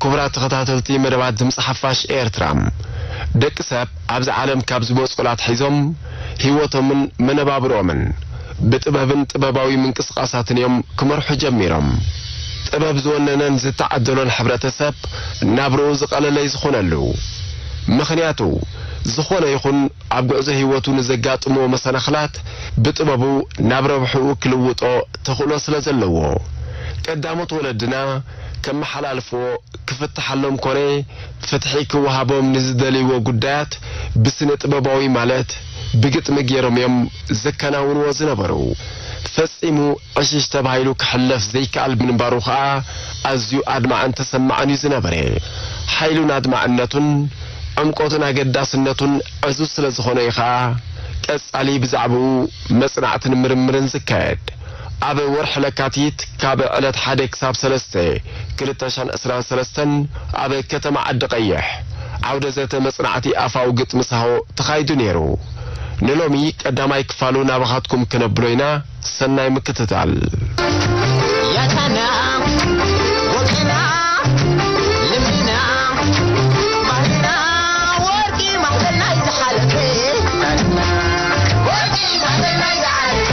ክቡራት ተኸታተልቲ መደባት ድምፂ ሓፋሽ ኤርትራ፣ ደቂ ሰብ ኣብዚ ዓለም ካብ ዝመፁላ ኣትሒዞም ህይወቶምን መነባብሮኦምን ብጥበብን ጥበባዊ ምንቅስቃሳትን እዮም ክመርሑ ጀሚሮም። ጥበብ ዝወነነን ዝተዓደሎን ሕብረተሰብ ናብርኡ ዝቐለለ እዩ ዝኾነሉ። ምኽንያቱ ዝኾነ ይኹን ኣብ ጉዕዞ ህይወቱ ንዘጋጥምዎ መሰናኽላት ብጥበቡ ናብ ረብሕኡ ክልውጦ ተኽእሎ ስለ ዘለዎ፣ ቀዳሞት ወለድና ከመሓላልፍዎ ክፍትሓሎም ኮነ ፍትሒ ክወሃቦም ንዝደልይዎ ጉዳያት ብስነ ጥበባዊ ማለት ብግጥሚ ገይሮም እዮም ዘከናውንዎ ዝነበሩ። ፈጺሙ ዕሽሽ ተባሂሉ ክሕለፍ ዘይከኣል ምንባሩ ከኣ ኣዝዩ ኣድማዕን ተሰማዕን እዩ ዝነበረ። ሓይሉን ኣድማዕነቱን ዕምቆቱን ኣገዳስነቱን ዕዙዝ ስለ ዝኾነ እዩ ከኣ ቀጻሊ ብዛዕባኡ መጽናዕትን ምርምርን ዝካየድ። ኣብ ወርሒ ለካቲት ካብ ዕለት ሓደ ክሳብ ሰለስተ ክልተ ሽሕን ዕስራን ሰለስተን ኣብ ከተማ ዓዲ ቀይሕ ዓውደ ዘተ መጽናዕቲ ኣፋዊ ግጥሚ ሳሆ ተኻይዱ ነይሩ። ንሎሚ ቀዳማይ ክፋሉ ናባኻትኩም ክነብሎ ኢና። ሰናይ ምክትታል። ያታና ወርቅና ልምና ባህልና ወርቂ ማዕበልና ይዝሓለፈ ወርቂ ማዕበልና ይዝሓለፈ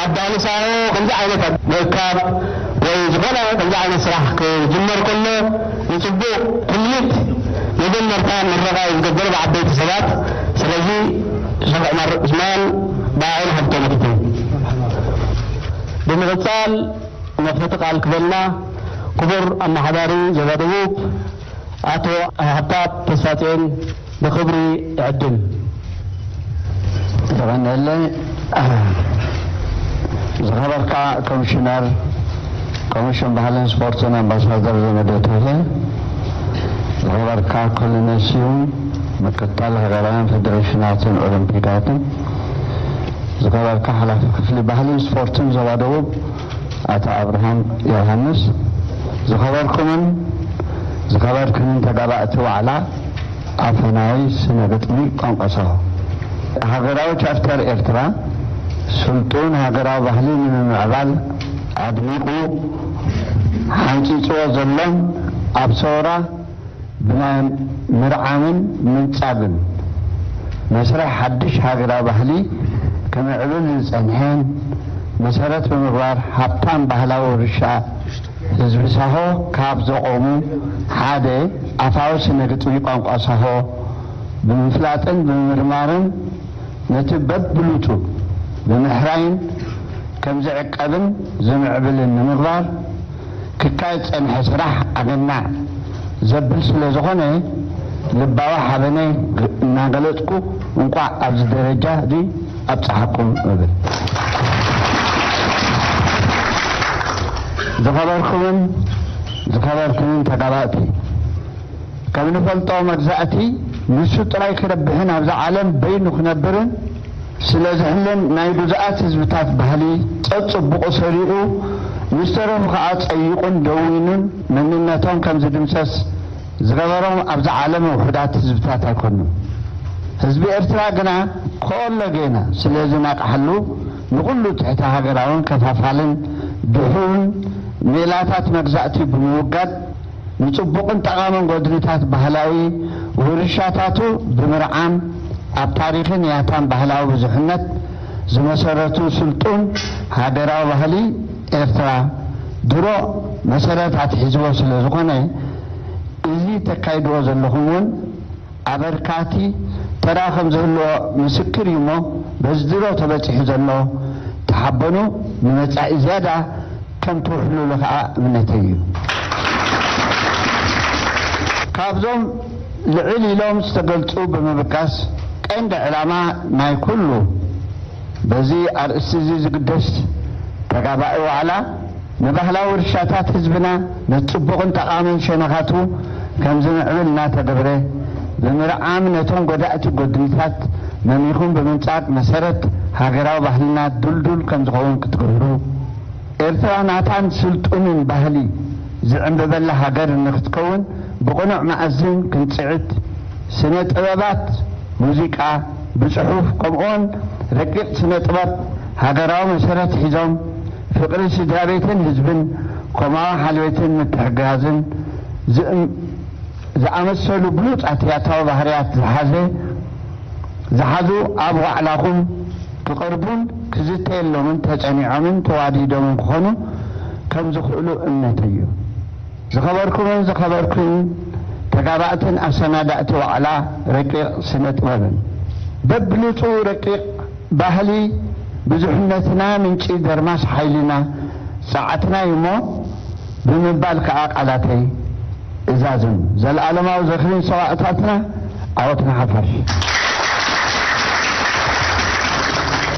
ኣዳልሳዮ ከምዚ ዓይነት ምእካብ ወይ ዝኾነ ከምዚ ዓይነት ስራሕ ክጅመር ከሎ ንፅቡቕ ትልሚት መጀመርታ ምረቓ እዩ ዝገብር ብዓበይቲ ሰባት። ስለዚ ሸኽ ዑመር ዑስማን ብኣይን ሃብቶም ይሕተም። ብምቕፃል መኽፈቲ ቃል ክበልና ክቡር ኣመሓዳሪ ዞባ ደቡብ ኣቶ ሃብታብ ተስፋጽዮን ብኽብሪ እዕድም። ተቐነለ። ዝኸበርካ ኮሚሽነር ኮሚሽን ባህልን ስፖርትን ኣምባሳደር ዘመደ ተኽለ፣ ዝኸበርካ ኮሎኔል ስዩም ምክትል ሃገራውያን ፌዴሬሽናትን ኦሎምፒካትን፣ ዝኸበርካ ሓላፊ ክፍሊ ባህልን ስፖርትን ዞባ ደቡብ ኣቶ ኣብርሃም ዮሃንስ፣ ዝኸበርኩምን ዝኸበርክንን ተጋባእቲ ዋዕላ ኣፈናዊ ስነ ግጥሚ ቋንቋ ሳሆ። ሃገራዊ ቻርተር ኤርትራ ስልጡን ሃገራዊ ባህሊ ንምምዕባል ኣድሚቑ ሓንጺጽዎ ዘሎን ኣብ ሰውራ ብናይ ምርዓምን ምንጻግን መስርሕ ሓድሽ ሃገራዊ ባህሊ ክምዕብል ዝጸንሐን መሰረት ብምግባር ሃብታም ባህላዊ ውርሻ ህዝቢ ሳሆ ካብ ዘቖሙ ሓደ ኣፋዊ ስነ ግጥሚ ቋንቋ ሳሆ ብምፍላጥን ብምምርማርን ነቲ በብሉጡ ብምሕራይን ከም ዝዕቀብን ዝምዕብልን ንምግባር ክካየድ ዝጸንሐ ስራሕ ኣገናዕ ዘብል ስለ ዝኾነ ልባዊ ሓበነይ እናገለጽኩ እንቋዕ ኣብዚ ደረጃ እዚ ኣብጽሓኩም እብል። ዝኸበርኩምን ዝኸበርክንን ተጋባእቲ፣ ከም ንፈልጦ መግዛእቲ ንሱ ጥራይ ክረብሕን ኣብዚ ዓለም በይኑ ክነብርን ስለ ዝሕልን ናይ ብዙኣት ህዝብታት ባህሊ ጸጽቡቑ ሰሪዑ ንዝተረፉ ከኣ ጸይቑን ደዊኑን መንነቶም ከም ዝድምሰስ ዝገበሮም ኣብዚ ዓለም ውሑዳት ህዝብታት ኣይኮኑን። ህዝቢ ኤርትራ ግና ከወሎ ጌና ስለ ዝናቕሓሉ ንኹሉ ትሕተ ሃገራውን ከፋፋልን ድሑርን ሜላታት መግዛእቲ ብምውጋድ ንጽቡቕን ጠቓምን ጎድንታት ባህላዊ ውርሻታቱ ብምርዓም ኣብ ታሪኽን ያታን ባህላዊ ብዙሕነት ዝመሰረቱ ስልጡን ሃገራዊ ባህሊ ኤርትራ ድሮ መሰረት ኣትሒዝዎ ስለ ዝኾነ እዚ ተካይድዎ ዘለኹም እውን ኣበርካቲ ተራ ከም ዝህልዎ ምስክር እዩ እሞ በዚ ድሮ ተበጺሑ ዘሎ ተሓበኑ ንመጻኢ ዝያዳ ከም ትውሕሉሉ ከኣ እምነተይ እዩ። ካብዞም ልዕል ኢሎም ዝተገልጹ ብምብጋስ፣ ቀንዲ ዕላማ ናይ ኩሉ በዚ ኣርእስቲ እዚ ዝግደስ ተጋባኢ ዋዕላ፣ ንባህላዊ ውርሻታት ህዝብና፣ ነቲ ጽቡቕን ጠቓምን ሸነኻቱ ከም ዝምዕብል እናተገብረ፣ ብምርዓም ነቶም ጎዳእቲ ጎድንታት መሚኹም ብምንጻግ፣ መሰረት ሃገራዊ ባህልና ድልዱል ከም ዝኸውን ክትገብሩ፣ ኤርትራ ናታን ስልጡንን ባህሊ ዝዕምብበላ ሃገር ንክትከውን ብቕኑዕ መኣዝን ክንጽዕት፣ ስነ ጥበባት፣ ሙዚቃ፣ ብጽሑፍ፣ ከምኡውን ረቂቕ ስነ ጥበብ ሃገራዊ መሰረት ሒዞም፣ ፍቕሪ ስድራ ቤትን ህዝብን፣ ኮማዊ ሓልዮትን ምትሕግጋዝን ዝእም-፣ ዝኣመሰሉ ብሉጻት ያታዊ ባህርያት ዝሓዘ፣ ዝሓዙ ኣብ ዋዕላኹም ክቐርቡን ክዝተየሎምን ተጸኒዖምን ተዋዲዶምን ክኾኑ ከም ዝኽእሉ እምነተይ እዩ። ዝኸበርኩምን ዝኸበርኩን ተጋባእትን ኣሰናዳእቲ ዋዕላ ረቂቕ ስነ ጥበብን፣ በብሉጹ ረቂቕ ባህሊ ብዙሕነትና ምንጪ ደርማስ ሓይልና ጸዓትና እዩ እሞ ብምባል ከኣ ቃላተይ እዛዝም። ዘለኣለማዊ ዝኽሪ ንሰማእታትና፣ ዓወት ንሓፋሽ።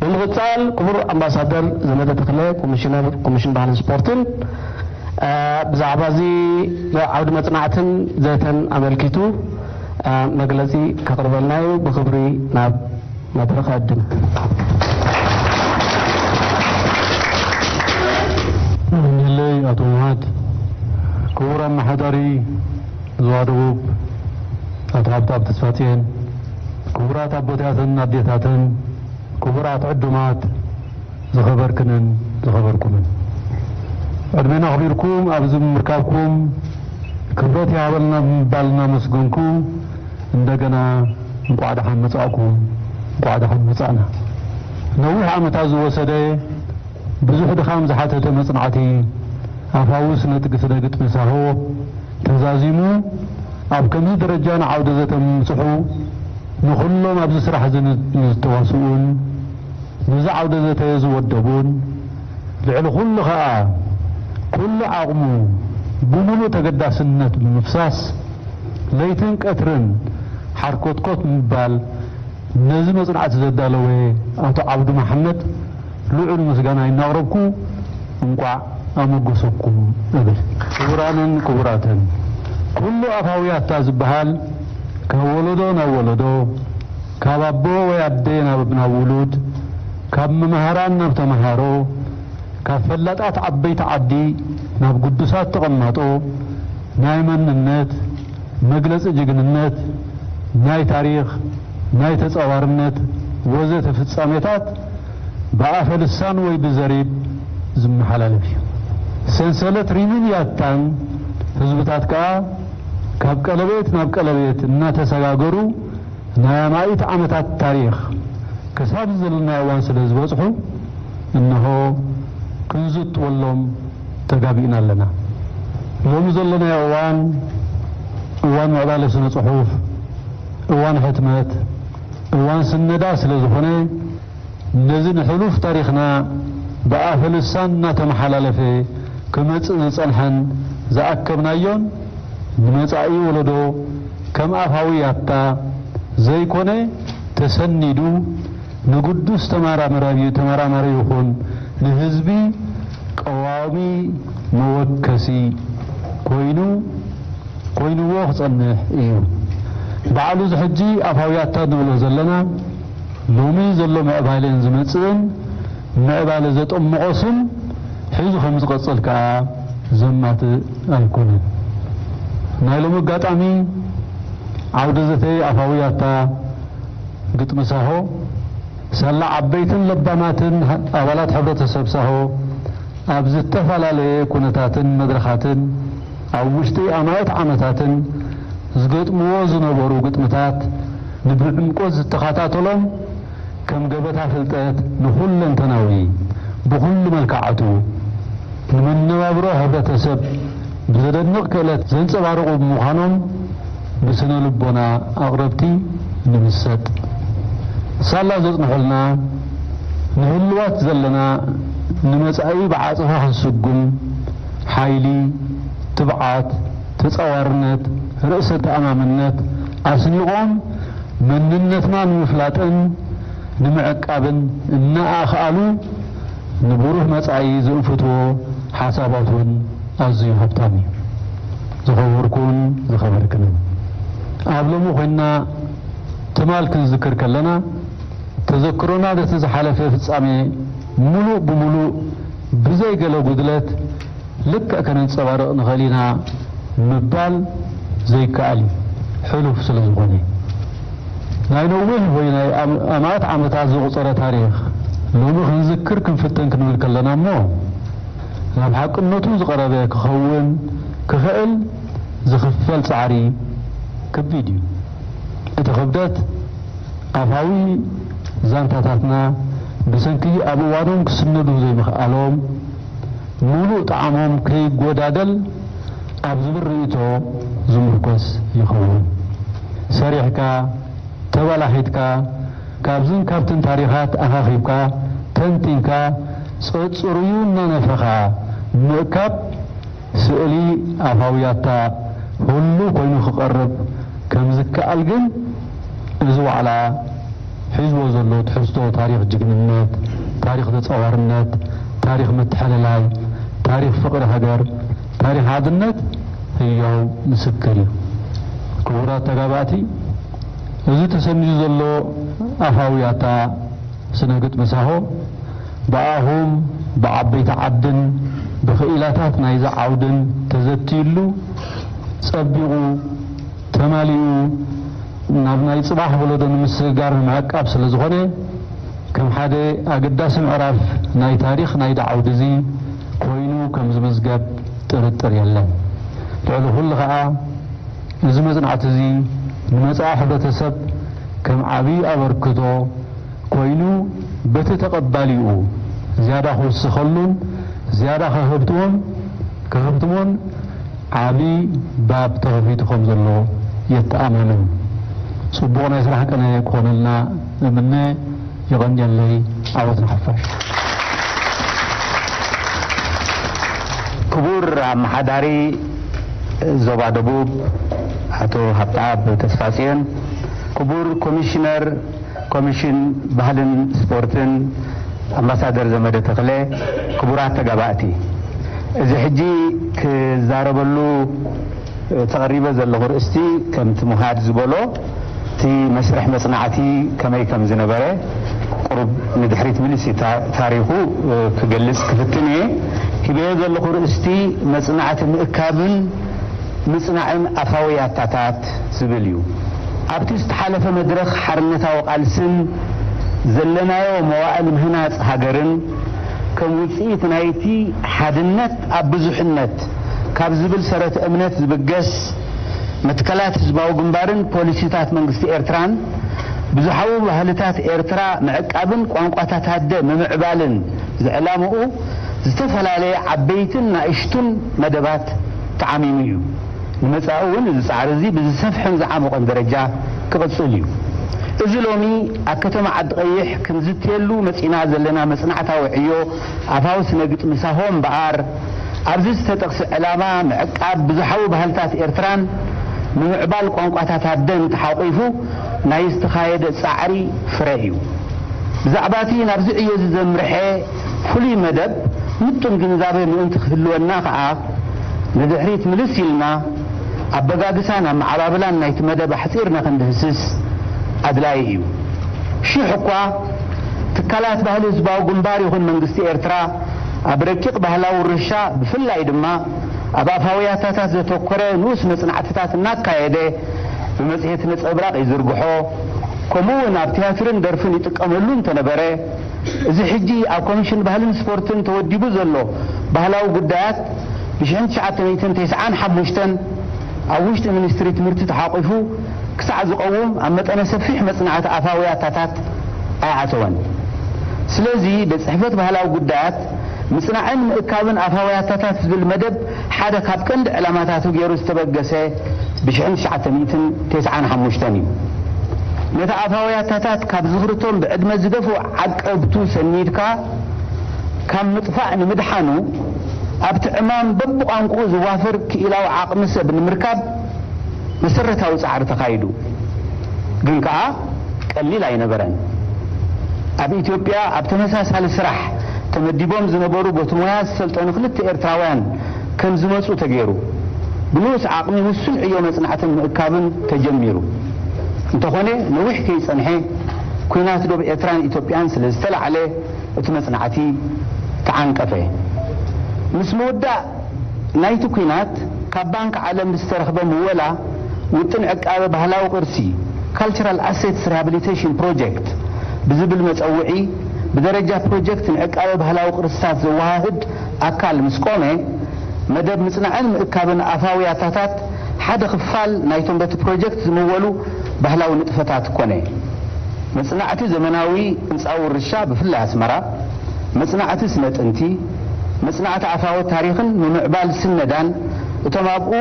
ብምቕጻል ክቡር ኣምባሳደር ዘመደ ተኽለ፣ ኮሚሽነር ኮሚሽን ባህልን ስፖርትን፣ እ፣ ብዛዕባ እዚ ዓውዲ መጽናዕትን ዘተን ኣመልኪቱ፣ እ፣ መግለጺ ከቕርበልና እዩ። ብኽብሪ ናብ መድረኽ እዕድም። ይቐንየለይ ኣቶ ሙሃድ። ክቡር ኣመሓዳሪ ዞባ ደቡብ ኣቶ ሃብታም ተስፋጽዮን፣ ክቡራት ኣቦታትን ኣዴታትን፣ ክቡራት ዕዱማት፣ ዝኸበርክንን ዝኸበርኩምን፣ ዕድሜና ኣኽቢርኩም ኣብዚ ብምርካብኩም ክብረት ይሃበልና ብምባል እናመስገንኩ፣ እንደገና እንቋዕ ደሓን መጻእኩም፣ እንቋዕ ደሓን መጻእና። ነዊሕ ዓመታት ዝወሰደ፣ ብዙሕ ድኻም ዝሓተተ መጽናዕቲ ኣፋዊ ስነ-ጥግ-፣ ስነ-ግጥሚ ሳሆ ተዛዚሙ ኣብ ከምዚ ደረጃ ንዓውደ ዘተ ምብጽሑ፣ ንኹሎም ኣብዚ ስራሕ እዚ ን-፣ ንዝተዋስኡን ነዚ ዓውደ ዘተ ዝወደቡን፣ ልዕሊ ኩሉ ኸኣ ኩሉ ዓቕሙ ብምሉእ ተገዳስነት ብምፍሳስ፣ ለይትን ቀትርን ሓርኮትኮት ብምባል ነዚ መጽናዕቲ ዘዳለወ ኣቶ ዓብዱ መሓመድ ልዑል ምስጋና እናቕረብኩ፣ እንቋዕ ኣመጎሰኩም እብል። ክቡራንን ክቡራትን፣ ኩሉ ኣፋዊ ያታ ዝበሃል ካብ ወለዶ ናብ ወለዶ፣ ካብ ኣቦ ወይ ኣደ ናብ፣ ናብ ውሉድ፣ ካብ መማህራን ናብ ተመሃሮ፣ ካብ ፈላጣት ዓበይቲ ዓዲ ናብ ግዱሳት ተቐማጦ ናይ መንነት መግለጺ ጅግንነት፣ ናይ ታሪኽ፣ ናይ ተጻዋርነት ወዘተ ፍጻሜታት ብኣፈ ልሳን ወይ ብዘሪብ ዝመሓላለፍ እዩ። ሰንሰለት ሪምን ያታን ህዝብታት ከኣ ካብ ቀለቤት ናብ ቀለቤት እናተሰጋገሩ ናይ ኣማኢት ዓመታት ታሪኽ ክሳብ ዘለናዮ እዋን ስለ ዝበጽሑ፣ እንሆ ክንዝትወሎም ተጋቢእና ኣለና። ሎሚ ዘለናዮ እዋን፣ እዋን ምዕባለ ስነ ጽሑፍ፣ እዋን ሕትመት፣ እዋን ስነዳ ስለ ዝኾነ፣ ነዚ ንሕሉፍ ታሪኽና ብኣፈ ልሳን እናተመሓላለፈ ክመጽእ ዝጸንሐን ዝኣከብናዮን፣ ንመጻኢ ወለዶ ከም ኣፋዊ ያታ ዘይኮነ ተሰኒዱ ንግዱስ ተመራማሪ፣ ተመራማሪ ይኹን ንህዝቢ ቀዋሚ መወከሲ ኮይኑ፣ ኮይንዎ ክጸንሕ እዩ። ባዕሉ እዚ ሕጂ ኣፋዊ ያታ ንብሎ ዘለና፣ ሎሚ ዘሎ ምዕባለን ዝመጽእን ምዕባለ ዘጠምቖ ስም ሒዙ ከም ዝቐጽል ከኣ ዘማትእ ኣይኮነን። ናይ ሎሚ ኣጋጣሚ ዓውደ ዘተይ ኣፋዊ ያታ ግጥሚ ሳሆ፣ ሳላ ዓበይትን ለባማትን ኣባላት ሕብረተሰብ ሳሆ ኣብ ዝተፈላለየ ኩነታትን መድረኻትን ኣብ ውሽጢ ኣማእት ዓመታትን ዝገጥምዎ ዝነበሩ ግጥምታት ንብዕምቆት ዝተኸታተሎም፣ ከም ገበታ ፍልጠት ንኹለንተናዊ፣ ብኹሉ መልክዓቱ ንመነባብሮ ሕብረተሰብ ብዘደንቕ ክእለት ዘንጸባርቑ ብምዃኖም፣ ብስነ ልቦና ኣቕረብቲ ንምሰጥ። ሳላ ዘጽንሑልና ንህሉዋት ዘለና ንመጻኢ ብዓጸፋ ክንስጉም፣ ሓይሊ፣ ትብዓት፣ ተጻዋርነት፣ ርእሰ ተኣማምነት ኣስኒቖም መንነትና ንምፍላጥን ንምዕቃብን እናኣኽኣሉ ንብሩህ መጻኢ ዝእንፍትዎ ሓሳባት እውን ኣዝዩ ሃብታም እዩ። ዝኸበርኩን ዝኸበርክንን፣ ኣብ ሎሚ ኮይንና ትማል ክንዝክር ከለና፣ ተዘክሮና ነቲ ዝሓለፈ ፍጻሜ ምሉእ ብምሉእ ብዘይ ገለ ጉድለት ልክዕ ከነንጸባርቕ ንኽእል ኢና ምባል ዘይከኣል እዩ፣ ሕሉፍ ስለ ዝኾነ። ናይ ነዊሕ ወይ ናይ ኣም-፣ ኣማት ዓመታት ዘቑጸረ ታሪኽ ሎሚ ክንዝክር ክንፍትን ክንብል ከለና እሞ፣ ናብ ሓቅነቱ ዝቐረበ ክኸውን ክኽእል ዝኽፈል ጻዕሪ ከቢድ እዩ። እቲ ክብደት ኣፋዊ ዛንታታትና ብሰንኪ ኣብ እዋኖም ክስነዱ ዘይምኽኣሎም፣ ምሉእ ጣዕሞም ከይጎዳደል ኣብ ዝብል ርእይቶ ዝምርኮስ ይኸውን። ሰሪሕካ፣ ተባላሒትካ፣ ካብዝን ካብትን ታሪኻት ኣኻኺብካ፣ ተንቲንካ፣ ጸጽርዩ እናነፈኻ ምእካብ፣ ስእሊ ኣፋዊ ያታ ህሉው ኮይኑ ክቐርብ ከም ዝከኣል ግን፣ እዚ ዋዕላ ሒዝዎ ዘሎ ትሕዝቶ ታሪኽ ጅግንነት፣ ታሪኽ ተጻዋርነት፣ ታሪኽ ምትሕልላይ፣ ታሪኽ ፍቕሪ ሃገር፣ ታሪኽ ሓድነት ህያው ምስክር እዩ። ክቡራት ተጋባእቲ፣ እዚ ተሰንዩ ዘሎ ኣፋዊ ያታ ስነ ግጥሚ ሳሆ፣ ብኣኹም ብዓበይቲ ዓድን ብኽኢላታት ናይዚ ዓውድን ተዘትዩሉ፣ ጸቢቑ፣ ተማሊኡ፣ ናብ ናይ ጽባሕ ወለዶ ንምስግጋር ንምዕቃብ ስለ ዝኾነ፣ ከም ሓደ ኣገዳሲ ምዕራፍ ናይ ታሪኽ ናይዚ ዓውዲ እዚ ኮይኑ ከም ዝምዝገብ ጥርጥር የለን። ልዕሊ ኩሉ ኸኣ፣ እዚ መጽናዕቲ እዚ ንመጻኢ ሕብረተሰብ ከም ዓቢ ኣበርክቶ ኮይኑ፣ በቲ ተቐባሊኡ ዝያዳ ክውስኸሉን ዝያዳ ከህብትዎን፣ ከህብትሞን ዓቢ ባብ ተኸፊቱ ከም ዘሎ የተኣማምን። ጽቡቕ ናይ ስራሕ ቅነ ክኾነልና እምነ። የቐንየለይ። ዓወት ንሓፋሽ። ክቡር ኣመሓዳሪ ዞባ ደቡብ ኣቶ ሃብተኣብ ተስፋጽዮን፣ ክቡር ኮሚሽነር ኮሚሽን ባህልን ስፖርትን ኣምባሳደር ዘመደ ተኽለ፣ ክቡራት ተጋባእቲ፣ እዚ ሕጂ ክዛረበሉ ተቐሪበ ዘለኹ ርእስቲ፣ ከምቲ ሙሃድ ዝበሎ፣ እቲ መስርሕ መጽናዕቲ ከመይ ከም ዝነበረ ቁሩብ ንድሕሪት ምልስ ታ-፣ ታሪኹ ክገልጽ ክፍትን እየ። ሂበዮ ዘለኹ ርእስቲ መጽናዕቲ ምእካብን ምጽናዕን ኣፋዊ ያታታት ዝብል እዩ። ኣብቲ ዝተሓለፈ መድረኽ ሓርነታዊ ቃልስን ዘለናዮ መዋእል ምህናጽ ሃገርን ከም ውጽኢት ናይቲ ሓድነት ኣብ ብዙሕነት ካብ ዝብል ሰረት እምነት ዝብገስ መትከላት ህዝባዊ ግንባርን ፖሊሲታት መንግስቲ ኤርትራን ብዙሓዊ ባህልታት ኤርትራ ምዕቃብን ቋንቋታት ኣደ ምምዕባልን ዝዕላምኡ ዝተፈላለየ ዓበይትን ናእሽቱን መደባት ተዓሚሙ እዩ። ንመጻኢ እውን እዚ ጻዕሪ እዚ ብዝሰፍሐን ዝዓመቖን ደረጃ ክቕጽል እዩ። እዚ ሎሚ ኣብ ከተማ ዓዲ ቀይሕ ክንዝትየሉ መጺና ዘለና መጽናዕታዊ ዕዮ ኣፋዊ ስነ ግጥሚ ሳሆ እምበኣር፣ ኣብዚ ዝተጠቕሰ ዕላማ ምዕቃብ ብዙሓዊ ባህልታት ኤርትራን ምምዕባል ቋንቋታት ኣደን ተሓቂፉ ናይ ዝተኻየደ ጻዕሪ ፍረ እዩ። ብዛዕባ እቲ ናብዚ ዕዮ እዚ ዘምርሐ ፍሉይ መደብ ምጡን ግንዛበ ምእንቲ ክህልወና ከኣ፣ ንድሕሪት ምልስ ኢልና ኣበጋግሳን ኣመዓባብላን ናይቲ መደብ ኣሕጺርና ክንድህስስ ኣድላዪ እዩ። ሽሕ እኳ ትካላት ባህሊ ህዝባዊ ግንባር ይኹን መንግስቲ ኤርትራ ኣብ ረቂቕ ባህላዊ ውርሻ፣ ብፍላይ ድማ ኣብ ኣፋውያታታት ዘተኮረ ንኡስ መጽናዕትታት እናካየደ ብመጽሔት ነጸብራቕ ይዝርግሖ፣ ከምኡ እውን ኣብ ትያትርን ደርፍን ይጥቀመሉ እንተነበረ፣ እዚ ሕጂ ኣብ ኮሚሽን ባህልን ስፖርትን ተወዲቡ ዘሎ ባህላዊ ጉዳያት ብሽሕን ትሽዓተ ሚእትን ተስዓን ሓሙሽተን ኣብ ውሽጢ ሚኒስትሪ ትምህርቲ ተሓቂፉ ክሳዕ ዝቐውም ኣብ መጠነ ሰፊሕ መጽናዕቲ ኣፋውያታታት ኣይኣተወን። ስለዚ ቤት ጽሕፈት ባህላዊ ጉዳያት ምጽናዕን ምእካብን ኣፋውያታታት ዝብል መደብ ሓደ ካብ ቀንዲ ዕላማታቱ ገይሩ ዝተበገሰ ብሽሕን ትሽዓተ ሚእትን ተስዓን ሓሙሽተን እዩ። ነቲ ኣፋውያታታት ካብ ዝኽርቶም ብዕድመ ዝደፍኡ ዓቀብቱ ሰኒድካ ካብ ምጥፋእ ንምድሓኑ ኣብቲ ዕማም በብቋንቋኡ ዝዋፈር ክኢላዊ ዓቕሚ ሰብ ንምርካብ መሰረታዊ ጻዕሪ ተኻይዱ። ግን ከኣ ቀሊል ኣይነበረን። ኣብ ኢትዮጵያ ኣብ ተመሳሳሊ ስራሕ ተመዲቦም ዝነበሩ በቲ ሞያ ዝሰልጠኑ ክልተ ኤርትራውያን ከም ዝመጹ ተገይሩ። ብንኡስ ዓቕሚ ውሱን ዕዮ መጽናዕትን ምእካብን ተጀሚሩ። እንተኾነ ነዊሕ ከይጸንሐ ኲናት ዶብ ኤርትራን ኢትዮጵያን ስለ ዝተላዕለ እቲ መጽናዕቲ ተዓንቀፈ። ምስ ምውዳእ ናይቲ ኲናት ካብ ባንክ ዓለም ዝተረኽበ ምወላ ውጥን ዕቃበ ባህላዊ ቅርሲ፣ Cultural Assets Rehabilitation Project፣ ብዝብል መጸውዒ ብደረጃ ፕሮጀክት ንዕቃበ ባህላዊ ቅርስታት ዘወሃህድ ኣካል ምስ ቆመ፣ መደብ ምጽናዕን ምእካብን ኣፋውያታታት ሓደ ክፋል ናይቶም በቲ ፕሮጀክት ዝምወሉ ባህላዊ ንጥፈታት ኮነ። መጽናዕቲ ዘመናዊ ህንጻ ውርሻ ብፍላይ ኣስመራ፣ መጽናዕቲ ስነ ጥንቲ፣ መጽናዕቲ ኣፋዊ ታሪኽን ምምዕባል ስነዳን እቶም ኣብኡ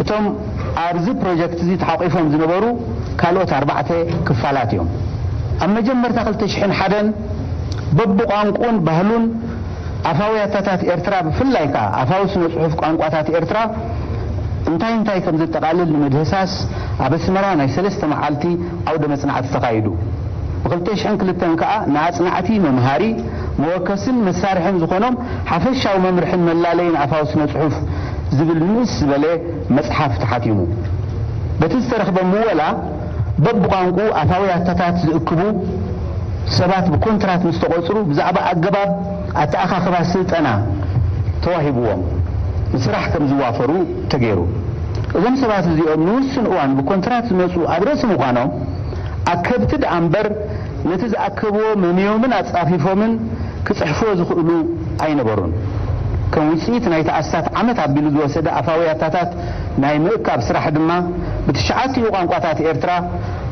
እቶም ኣብዚ ፕሮጀክት እዚ ተሓቂፎም ዝነበሩ ካልኦት ኣርባዕተ ክፋላት እዮም። ኣብ መጀመርታ ክልተ ሽሕን ሓደን በብቋንቁን ባህሉን ኣፋዊ ኣታታት ኤርትራ ብፍላይ ከኣ ኣፋዊ ስነ ጽሑፍ ቋንቋታት ኤርትራ እንታይ እንታይ ከም ዘጠቓልል ንምድህሳስ ኣብ ኣስመራ ናይ ሰለስተ መዓልቲ ዓውደ መጽናዕቲ ተኻይዱ። ብ ክልተ ሽሕን ክልተን ከኣ ንኣጽናዕቲ መምሃሪ መወከስን መሳርሕን ዝኾኖም ሓፈሻዊ መምርሕን መላለይን ኣፋዊ ስነ ጽሑፍ ዝብል ንእስ ዝበለ መጽሓፍ ተሓቲሙ። በቲ ዝተረኽበ ምወላ በብቋንቁ ኣፋዊ ኣታታት ዝእክቡ ሰባት ብኮንትራት ምስ ተቖጽሩ ብዛዕባ ኣገባብ ኣተኣኻኽባ ስልጠና ተዋሂብዎም ንስራሕ ከም ዝዋፈሩ ተገይሩ። እዞም ሰባት እዚኦም ንውሱን እዋን ብኮንትራት ዝመጹ ኣብ ርእሲ ምዃኖም ኣከብቲ ደኣ እምበር ነቲ ዝኣከብዎ መምዮምን ኣጻፊፎምን ክጽሕፍዎ ዝኽእሉ ኣይነበሩን። ከም ውጽኢት ናይቲ ኣስታት ዓመት ኣቢሉ ዝወሰደ ኣፋዊ ኣታታት ናይ ምእካብ ስራሕ ድማ ብትሽዓቲኡ ቋንቋታት ኤርትራ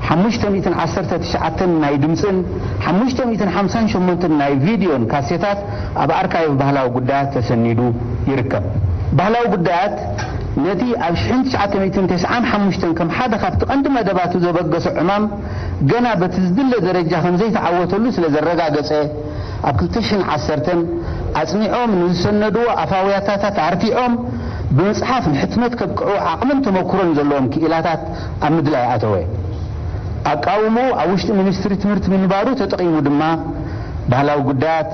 ሓሙሽተ ሚእትን ዓሰርተ ትሽዓተን ናይ ድምጽን ሓሙሽተ ሚእትን ሓምሳን ሸሞንተን ናይ ቪድዮን ካሴታት ኣብ ኣርካይቭ ባህላዊ ጉዳያት ተሰኒዱ ይርከብ። ባህላዊ ጉዳያት ነቲ ኣብ ሽሕን ትሽዓተ ሚእትን ተስዓን ሓሙሽተን ከም ሓደ ካብቲ ቀንዲ መደባቱ ዘበገሶ ዕማም ገና በቲ ዝድለ ደረጃ ከም ዘይተዓወተሉ ስለ ዘረጋገጸ፣ ኣብ ክልተ ሽሕን ዓሰርተን ኣጽኒዖም ንዝሰነድዎ ኣፋውያታታት ኣርቲዖም ብመጽሓፍ ንሕትመት ከብቅዑ ዓቕምን ተመኩሮን ዘለዎም ክኢላታት ኣብ ምድላይ ኣተወ። ኣቃውምኡ ኣብ ውሽጢ ሚኒስትሪ ትምህርቲ ምንባሩ ተጠቒሙ ድማ፣ ባህላዊ ጉዳያት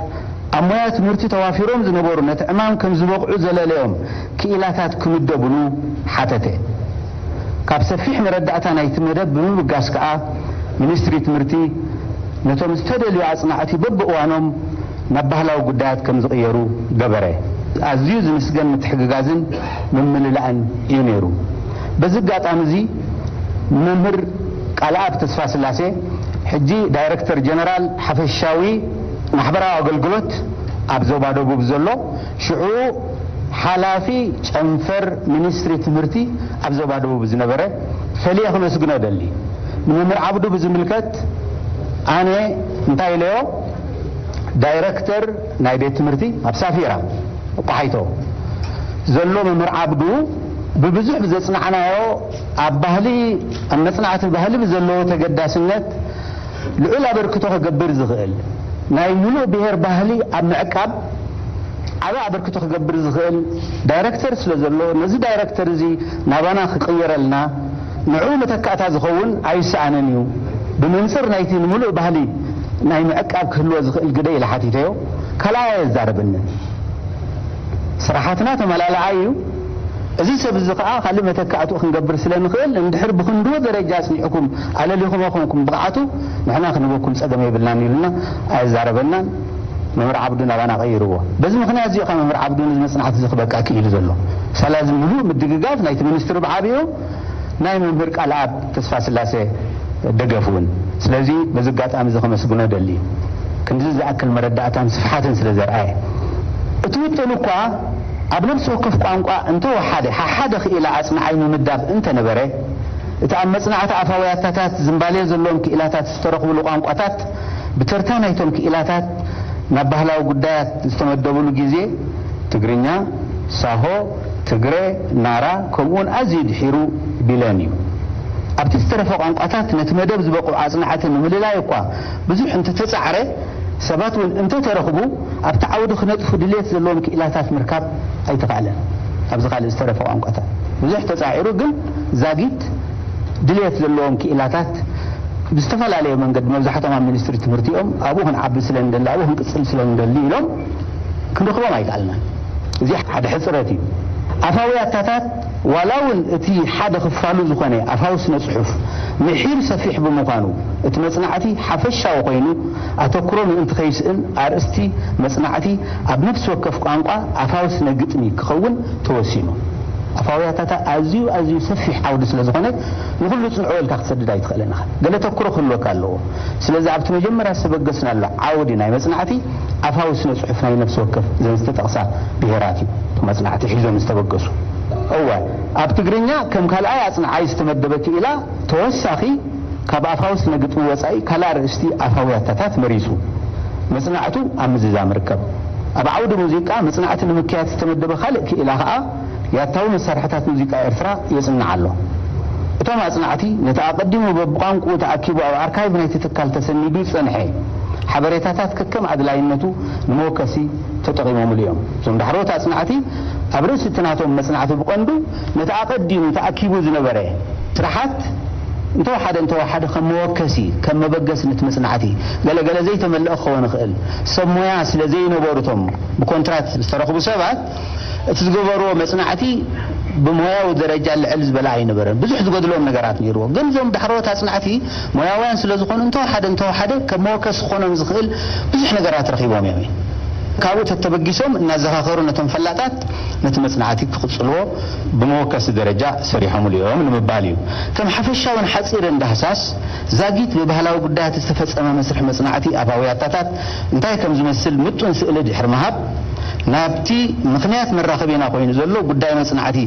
ኣብ ሞያ ትምህርቲ ተዋፊሮም ዝነበሩ ነቲ ዕማም ከም ዝበቕዑ ዘለለዮም ክኢላታት ክምደብሉ ሓተተ። ካብ ሰፊሕ መረዳእታ ናይቲ መደብ ብምብጋስ ከኣ፣ ሚኒስትሪ ትምህርቲ ነቶም ዝተደልዩ ኣጽናዕቲ በብእዋኖም ናብ ባህላዊ ጉዳያት ከም ዝቕየሩ ገበረ። ኣዝዩ ዝምስገን ምትሕግጋዝን ምምልላእን እዩ ነይሩ። በዚ ኣጋጣሚ እዚ፣ መምህር ቃልኣብ ተስፋስላሴ፣ ሕጂ ዳይረክተር ጀነራል ሓፈሻዊ ማሕበራዊ ኣገልግሎት ኣብ ዞባ ደቡብ ዘሎ፣ ሽዑ ሓላፊ ጨንፈር ሚኒስትሪ ትምህርቲ ኣብ ዞባ ደቡብ ዝነበረ፣ ፈልየ ክመስግኖ እደሊ። ንመምህር ዓብዱ ብዝምልከት፣ ኣነ እንታይ ኢለዮ? ዳይረክተር ናይ ቤት ትምህርቲ ኣብ ሳፊራ፣ ቆሓይቶ ዘሎ መምህር ዓብዱ፣ ብብዙሕ ብዘጽናዕናዮ፣ ኣብ ባህሊ፣ ኣብ መጽናዕቲ ባህሊ ብዘለዎ ተገዳስነት ልዑል ኣበርክቶ ክገብር ዝኽእል፣ ናይ ሙሉእ ብሄር ባህሊ ኣብ ምዕቃብ ዓቢ ኣበርክቶ ክገብር ዝኽእል ዳይረክተር ስለ ዘሎ፣ ነዚ ዳይረክተር እዚ ናባና ክቕየረልና፣ ንዕኡ መተካእታ ዝኸውን ኣይሰኣንን እዩ። ብመንጽር ናይቲ ንሙሉእ ባህሊ ናይ ምዕቃብ ክህልዎ ዝኽእል ግደ ኢለ ሓቲተዮ። ካልኣይ ኣየዛረበንን። ስራሓትና ተመላልኣይ እዩ። እዚ ሰብ እዚ ከኣ ካልእ መተካእትኡ ክንገብር ስለ ንኽእል፣ እንድሕር ብኽንድኡ ደረጃ ኣጽኒዕኩም ኣለሊኹሞ ኮንኩም ብቕዓቱ፣ ንሕና ክንበኩም ጸገም የብልናን ኢሉና፣ ኣየዛረበናን። መምህር ዓብዱ ናባና ቀይርዎ። በዚ ምኽንያት እዚ እዩ ከኣ መምህር ዓብዱ ነዚ መጽናዕቲ እዚ ክበቅዕ ክኢሉ ዘሎ። ሳላ እዚ ምሉእ ምድግጋፍ ናይቲ ሚኒስትሪ ብዓቢኡ፣ ናይ መምህር ቃልኣብ ተስፋስላሴ ደገፍ እውን። ስለዚ በዚ ኣጋጣሚ እዚ ከመስግኖ እደሊ። ክንድዚ ዝኣክል መረዳእታን ስፍሓትን ስለ ዘርኣየ። እቲ ውጥን እኳ ኣብ ነፍሲ ወከፍ ቋንቋ እንተወሓደ ሓሓደ ክኢላ ኣጽንዓይ ምምዳብ እንተነበረ፣ እቲ ኣብ መጽናዕቲ ኣፋውያታታት ዝምባሌ ዘለዎም ክኢላታት ዝተረኽብሉ ቋንቋታት ብተርታ ናይቶም ክኢላታት ናብ ባህላዊ ጉዳያት ዝተመደብሉ ግዜ ትግርኛ፣ ሳሆ፣ ትግረ፣ ናራ፣ ከምኡውን ኣዝዩ ድሒሩ ቢለን እዩ። ኣብቲ ዝተረፈ ቋንቋታት ነቲ መደብ ዝበቕዑ ኣጽናዕቲ ንምልላይ እኳ ብዙሕ እንተተጻዕረ፣ ሰባት እውን እንተተረኽቡ ኣብቲ ዓውዲ ክነጥፉ ድልየት ዘለዎም ክኢላታት ምርካብ ኣይተኻእለን። ኣብዚ ካልእ ዝተረፈ ቋንቋታት ብዙሕ ተጻዒሩ፣ ግን ዛጊት ድልየት ዘለዎም ክኢላታት ብዝተፈላለየ መንገዲ፣ መብዛሕቶም ኣብ ሚኒስትሪ ትምህርቲ እዮም፣ ኣብኡ ክንዓቢ ስለ ንደሊ፣ ኣብኡ ክንቅጽል ስለ ንደሊ ኢሎም ክንረኽቦም ኣይከኣልናን። እዚ ሓደ ሕጽረት እዩ። ኣፋዊ ኣታታት ዋላ እውን እቲ ሓደ ክፋሉ ዝኾነ ኣፋዊ ስነ ጽሑፍ ምሒር ሰፊሕ ብምዃኑ፣ እቲ መጽናዕቲ ሓፈሻዊ ኮይኑ ኣተኩሮ ምእንቲ ከይስእን ኣርእስቲ መጽናዕቲ ኣብ ነፍሲ ወከፍ ቋንቋ ኣፋዊ ስነ ግጥሚ ክኸውን ተወሲኑ። ኣፋዊ ኣታታ ኣዝዩ ኣዝዩ ሰፊሕ ዓውዲ ስለ ዝኾነ ንኹሉ ጽንዕዎ ኢልካ ክትሰድድ ኣይትኽእልን ኢኻ። ገለ ተኩሮ ክህልወካ ኣለዎ። ስለዚ ኣብቲ መጀመርያ ዝተበገስናሉ ዓውዲ ናይ መጽናዕቲ ኣፋዊ ስነ ጽሑፍ ናይ ነፍሲ ወከፍ ዘን ዝተጠቕሳ ብሄራት እዩ መጽናዕቲ ሒዞም ዝተበገሱ። እወ፣ ኣብ ትግርኛ ከም ካልኣይ ኣጽንዓይ ዝተመደበ ክኢላ ተወሳኺ ካብ ኣፋዊ ስነ ግጥሚ ወጻኢ ካልእ ኣርእስቲ ኣፋዊ ኣታታት መሪጹ መጽናዕቱ ኣብ ምዝዛም ይርከብ። ኣብ ዓውዲ ሙዚቃ መጽናዕቲ ንምክያድ ዝተመደበ ካልእ ክኢላ ከኣ ያታዊ መሳርሕታት ሙዚቃ ኤርትራ የጽንዕ ኣሎ። እቶም ኣጽናዕቲ ነቲ ኣቐዲሙ በብቋንቋኡ ተኣኪቡ ኣብ ኣርካይቭ ናይቲ ትካል ተሰኒዱ ዝጸንሐ ሓበሬታታት ከከም ኣድላይነቱ ንመወከሲ ተጠቒሞምሉ እዮም። እዞም ዳሕረዎት ኣጽናዕቲ ኣብ ርእሲ እቲ ናቶም መጽናዕቲ ብቐንዱ ነቲ ኣቐዲሙ ተኣኪቡ ዝነበረ ስራሓት እንተወሓደ እንተወሓደ ከም መወከሲ፣ ከም መበገሲ ነቲ መጽናዕቲ ገለ ገለ ዘይተመልአ ክኸውን ይኽእል። ሰብ ሞያ ስለ ዘይነበሩ እቶም ብኮንትራት ዝተረኽቡ ሰባት እቲ ዝገበርዎ መጽናዕቲ ብሞያዊ ደረጃ ልዕል ዝበለ ኣይነበረን። ብዙሕ ዝጎድሎም ነገራት ነይርዎ። ግን እዞም ዳሕረዎት ኣጽናዕቲ ሞያውያን ስለ ዝኾኑ እንተወሓደ እንተወሓደ ከም መወከሲ ክኾኖም ዝኽእል ብዙሕ ነገራት ረኺቦም እዮም። ካብኡ ተተበጊሶም እናዘኻኸሩ ነቶም ፈላጣት ነቲ መጽናዕቲ ክቕጽልዎ ብመወከሲ ደረጃ ሰሪሖምሉ እዮም ንምባል እዩ። ከም ሓፈሻውን ሓጺርን ዳህሳስ ዛጊት ብባህላዊ ጉዳያት ዝተፈጸመ መስርሕ መጽናዕቲ ኣፋዊ ኣታታት እንታይ ከም ዝመስል ምጡን ስእሊ ድሕሪ ምሃብ ናብቲ ምኽንያት መራኸቢና ኮይኑ ዘሎ ጉዳይ መጽናዕቲ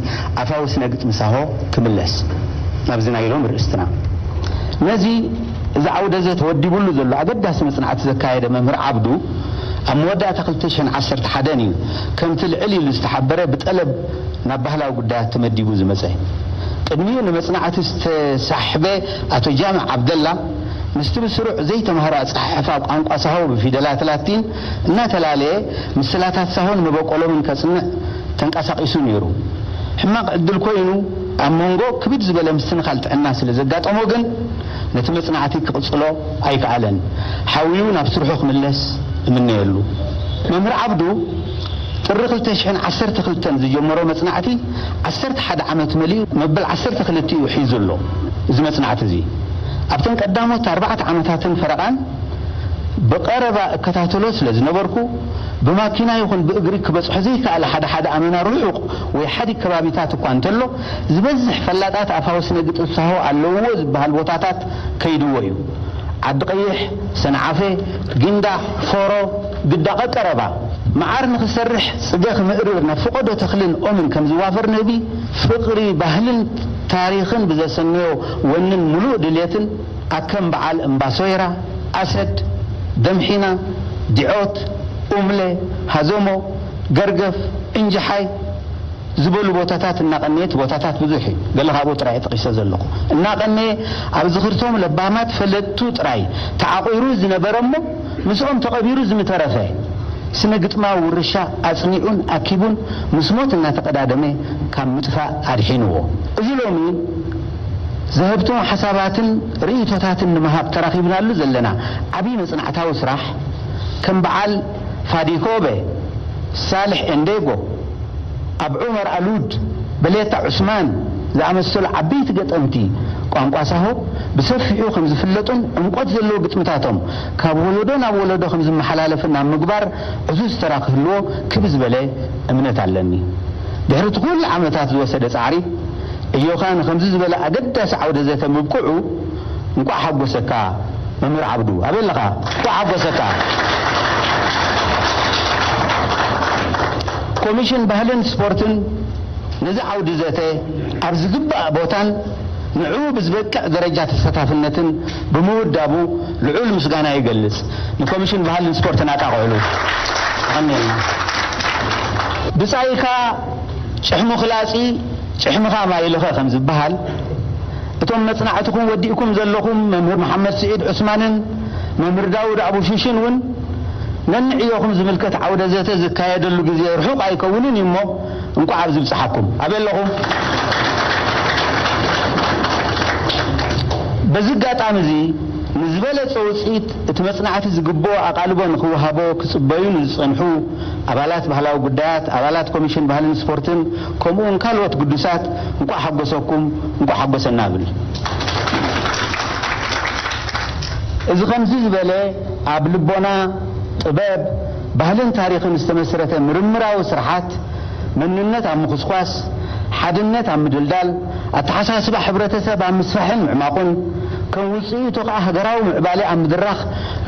ኣፋዊ ስነ ግጥሚ ሳሆ ክምለስ ናብዚ ናይ ሎም ርእስትና። ነዚ እዚ ዓውደ ዘተ ወዲቡሉ ዘሎ ኣገዳሲ መጽናዕቲ ዘካየደ መምህር ዓብዱ ኣብ መወዳእታ ክልተ ሽሕን ዓሰርተ ሓደን እዩ ከምቲ ልዕል ኢሉ ዝተሓበረ ብጠለብ ናብ ባህላዊ ጉዳያት ተመዲቡ ዝመጸ። ቅድሚኡ ንመጽናዕቲ ዝተሳሕበ ኣቶ ጃምዕ ዓብደላ ምስቲ ብስሩዕ ዘይተማህሮ ኣጸሓሕፋ ቋንቋ ሳሆ ብፊደላት ላቲን እናተላለየ ምስላታት ሳሆን መበቆሎምን ከጽንዕ ተንቀሳቒሱ ነይሩ። ሕማቕ ዕድል ኮይኑ ኣብ መንጎ ክብድ ዝበለ ምስትንኻል ጥዕና ስለ ዘጋጠሞ ግን ነቲ መጽናዕቲ ክቕጽሎ ኣይከኣለን። ሓውዩ ናብ ስርሑ ክምለስ እምነየሉ። መምህር ዓብዱ ጥሪ ክልተ ሽሕን ዓሰርተ ክልተን ዝጀመሮ መጽናዕቲ ዓሰርተ ሓደ ዓመት መሊኡ መበል ዓሰርተ ክልተ እዩ ሒዙ ኣሎ። እዚ መጽናዕቲ እዚ ኣብተን ቀዳሞት ኣርባዕተ ዓመታትን ፈረቓን ብቐረባ እከታተሎ ስለ ዝነበርኩ ብማኪና ይኹን ብእግሪ ክበጽሖ ዘይከኣለ ሓደ ሓደ ኣመና ርሑቕ ወይ ሓዲ ከባቢታት እኳ እንተሎ ዝበዝሕ ፈላጣት ኣፋዊ ስነ ግጥም ሳሆ ኣለውዎ ዝበሃል ቦታታት ከይድዎ እዩ። ዓዲ ቀይሕ፣ ሰንዓፈ፣ ጊንዳዕ፣ ፎሮ፣ ግዳ ቀቀረባ። መዓር ንኽሰርሕ ጽገ ክምእርር ናብ ፍቖዶ ተኽልን ኦምን ከም ዝዋፈር ንህቢ ፍቕሪ ባህልን ታሪኽን ብዘሰነዮ ወንን ምሉእ ድልየትን ኣከም በዓል እምባሶይራ፣ ኣሰድ፣ ደምሒና፣ ዲዖት፣ ኡምለ፣ ሃዘሞ፣ ገርገፍ፣ እንጅሓይ ዝበሉ ቦታታት እናቐነየ፣ እቲ ቦታታት ብዙሕ እዩ፣ ገለ ካብኡ ጥራይ ጠቒሰ ዘለኹ፣ እናቐነየ ኣብ ዝኽርቶም ለባማት ፈለጥቱ ጥራይ ተዓቑሩ ዝነበረ እሞ ምስኦም ተቐቢሩ ዝምተረፈ ስነ ግጥማዊ ውርሻ ኣጽኒዑን ኣኪቡን ምስ ሞት እናተቐዳደመ ካብ ምጥፋእ ኣድሒንዎ። እዚ ሎሚ ዘህብቶም ሓሳባትን ርእይቶታትን ንምሃብ ተራኺብናሉ ዘለና ዓብዪ መጽናዕታዊ ስራሕ ከም በዓል ፋዲኮበ፣ ሳልሕ ኤንዴጎ፣ ኣብ ዑመር ኣሉድ፣ በሌታ ዑስማን ዝኣመሰሉ ዓበይቲ ገጠምቲ ቋንቋ ሳሆ ብሰፊሑ ከም ዝፍለጡን ዕምቆት ዘለዎ ግጥምታቶም ካብ ወለዶ ናብ ወለዶ ከም ዝመሓላለፍን ኣብ ምግባር ዕዙዝ ተራ ክህልዎ ክብ ዝበለ እምነት ኣለኒ። ድሕሪ እቲ ኩሉ ዓመታት ዝወሰደ ጻዕሪ፣ ዕዮኻ ንኸምዚ ዝበለ ኣገዳሲ ዓውደ ዘተ ምብቅዑ እንቋዕ ሓጎሰካ መምህር ዓብዱ። ኣበይ ኣለኻ? እንቋዕ ሓጎሰካ። ኮሚሽን ባህልን ስፖርትን ነዚ ዓውዲ ዘተ ኣብ ዝግባእ ቦታን ንዕኡ ብዝበቅዕ ደረጃ ተሳታፍነትን ብምውዳቡ ልዑል ምስጋና ይገልጽ። ንኮሚሽን ባህልን ስፖርትን ኣጣቕዕሉ። ኣሜን። ብጻይካ ጭሕሙ ክላጺ ጭሕምኻ ማይ ልኸ ከም ዝበሃል፣ እቶም መጽናዕትኹም ወዲእኩም ዘለኹም መምህር መሓመድ ስዒድ ዑስማንን መምህር ዳውድ ኣቡሽሽን እውን ነንዕዮኹም ዝምልከት ዓውደ ዘተ ዝካየደሉ ግዜ ርሑቕ ኣይከውንን እዩ እሞ፣ እንቋዕ ኣብዚ ብጽሓኩም። ኣበይ ኣለኹም? በዚ ኣጋጣሚ እዚ፣ ንዝበለጸ ውጽኢት እቲ መጽናዕቲ ዝግብኦ ኣቓልቦ ንኽወሃቦ ክጽበዩ ንዝጸንሑ ኣባላት ባህላዊ ጉዳያት፣ ኣባላት ኮሚሽን ባህልን ስፖርትን፣ ከምኡውን ካልኦት ግዱሳት፣ እንቋዕ ሓጎሰኩም፣ እንቋዕ ሓጎሰና እብል። እዚ ከምዚ ዝበለ ኣብ ልቦና፣ ጥበብ፣ ባህልን ታሪኽን ዝተመስረተ ምርምራዊ ስርሓት፣ መንነት ኣብ ምኹስኳስ፣ ሓድነት ኣብ ምድልዳል፣ ኣተሓሳስባ ሕብረተሰብ ኣብ ምስፋሕን ምዕማቑን፣ ከም ውጽኢቱ ከኣ ሃገራዊ ምዕባለ ኣብ ምድራኽ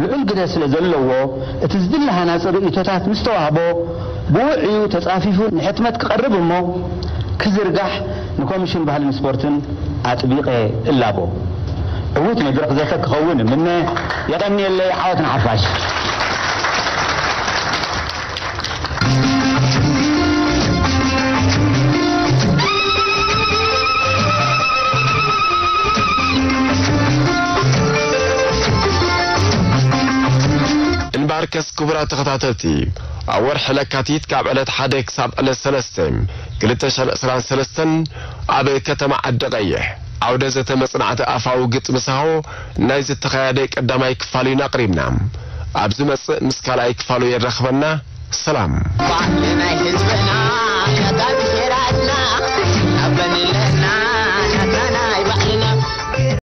ልዑል ግደ ስለ ዘለዎ፣ እቲ ዝድለ ሃናጺ ርእይቶታት ምስ ተዋህቦ፣ ብውዕዩ ተጻፊፉ ንሕትመት ክቐርብ እሞ ክዝርጋሕ ንኮሚሽን ባህልን ስፖርትን ኣጥቢቐ እላቦ። ዕዉት መድረኽ ዘተ ክኸውን እምነ። የቐንየለይ። ዓወት ንሓፋሽ። እንባርከስ ክቡራት ተኸታተልቲ፣ ኣብ ወርሒ ለካቲት ካብ ዕለት ሓደ ክሳብ ዕለት ሰለስተ ክልተ ሽሕን ዕስራን ሰለስተን ኣብ ከተማ ዓዲ ቀይሕ ዓውደ ዘተ መጽናዕቲ ኣፋዊ ግጥሚ ሳሆ ናይ ዝተኻየደ ቀዳማይ ክፋል ኢና ኣቕሪብና። ኣብ ዝመጽእ ምስ ካልኣይ ክፋሉ የራኽበና። ሰላም። ባህሊ ናይ ህዝብና